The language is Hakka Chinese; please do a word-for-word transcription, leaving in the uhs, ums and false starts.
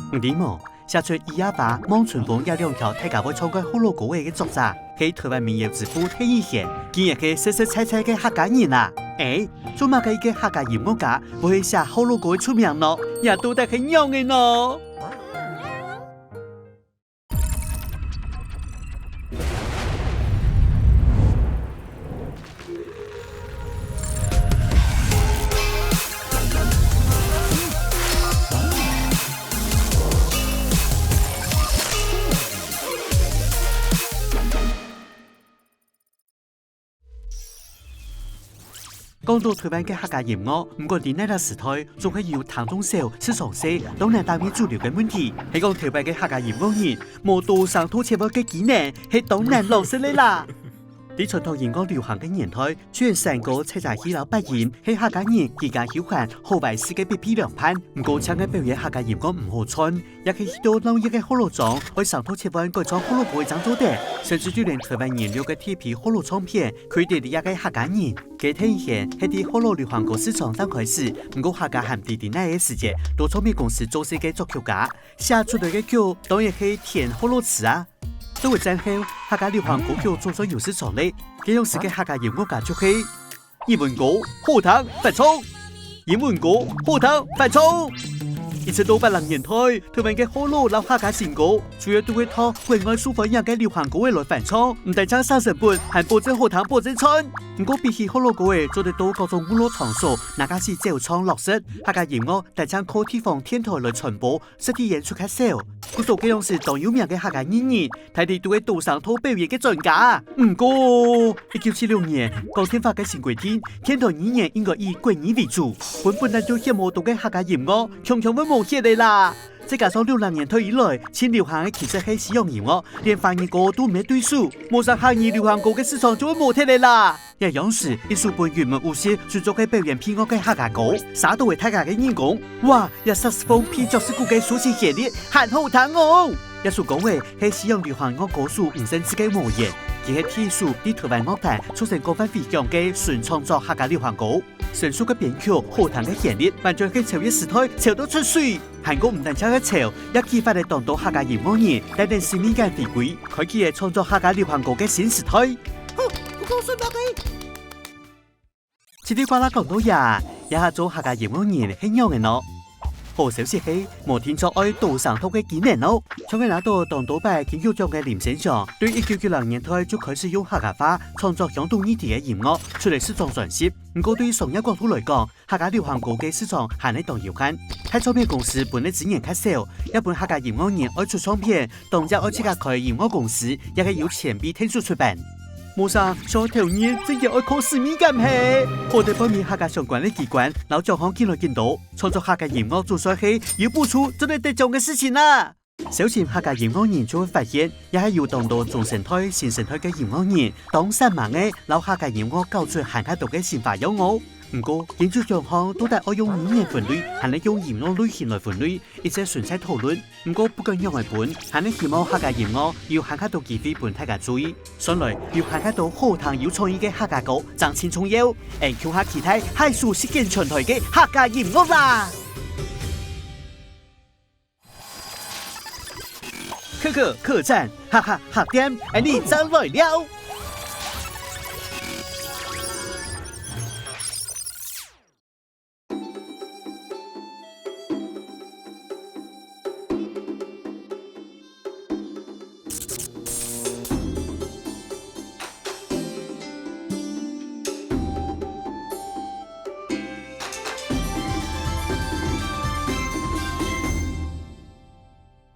你知無？寫出《雨夜花》、《望春風》這兩條大家會唱个學老歌仔个作者，係臺灣民謠之父鄧雨賢，竟然係實實在在个客家人啊！欸，做麼个一個客家音樂家會係寫學老歌仔出名呢？這到底係仰仔呢？ 講到臺灣个客家音樂，毋管在哪個時代，總係有聽眾少、市場細、當難打入主流个問題。係講頭擺个客家音樂人，無多聲道切換个技能，係當難老實个啦。在傳統音樂流行个年代，雖然山歌、採茶戲摎八音係客家人居家休閒、好壞事个必備良伴，毋過淨係表演客家音樂毋好賺， 也係去到鬧熱个學老莊，愛聲道切換改唱學老歌仔正做得，甚至就連臺灣人流个第一批學老唱片，佢兜這個客家人，該鄧雨賢係在學老流行歌市場正開始，毋過客家還毋知在哪個時節，在唱片公司做事个作曲家，寫出來个曲當然係填學老詞啊。做為戰後，客家流行歌曲總算有市場咧，該樣時个客家音樂家就係 日文歌好聽，翻唱；英文歌好聽，翻唱。一直到八零年代，臺灣个學老摎客家新歌，主要都會擇國外受歡迎个流行歌仔來翻唱，毋單淨省成本，還保證好聽、保證賺。毋過比起學老歌仔，做得到各種娛樂場所，拿該時走唱落實，客家音樂單淨靠地方電台來傳播， 實體演出較少。故所該樣時當有名个客家藝人，大體都係多聲道表演个專家。毋過，一九七六年，廣電法个新規定，電台語言應該以國語為主，分本來就歇無多个客家音樂，強強會無歇个啦。再加上六零年代以來，盡流行个其實係西洋音樂，連華語歌都毋係對手，無成客語流行歌个市場就會無忒个啦。 這樣時，一首分雲門舞集製作个表演配樂个客家歌，嗄到位大家个耳公。哇，這薩斯風配爵士鼓个抒情旋律，還好聽哦！這首歌仔係西洋流行樂歌手吳盛智个無緣，佢係第一首在臺灣樂壇造成廣泛迴響个純創作客家流行歌。成熟个編曲，好聽个旋律，完全係超越時代，潮到出水。 還過毋單淨係潮，也激發了當多客家音樂人帶等使命感回歸，開啟了創作客家流行歌个新時代。嗚，𠊎講順續个。嘁哩呱啦講到這，這下做客家音樂人係仰仔呢？好消息係，無定著愛多聲道个技能哦。像係拿到當多擺金曲獎个林生祥，對一九九零年代就開始用客家話創作鄉土議題个音樂，出了十張專輯。毋過對商業角度來講， 客家流行歌个市場還係當有限，大唱片公司分个資源較少，也分客家音樂人愛出唱片，當然愛自家開音樂公司，也係由前輩𢯭手出版。無成，想愛投入，正經愛靠使命感係。好得背尾客家相關个機關，摎獎項緊來緊多，創作客家音樂總算係有補助，做得得獎个事情啊！ 小心客家音樂人就會發現，這下有當多中生代、新生代个音樂人，當煞猛仔摎客家音樂搞出還較多个新花樣哦。毋過，研究獎項到底愛用語言分類，還係用音樂類型來分類，一直存在討論。毋過，不管仰仔分，還係希望客家音樂有還較多機會分大家注意。算來，有還較多好聽有創意个客家歌，正盡重要。俺共下期待下首席捲全台个客家音樂啦！ 可可客棧，哈哈，客店，恁呢正來尞。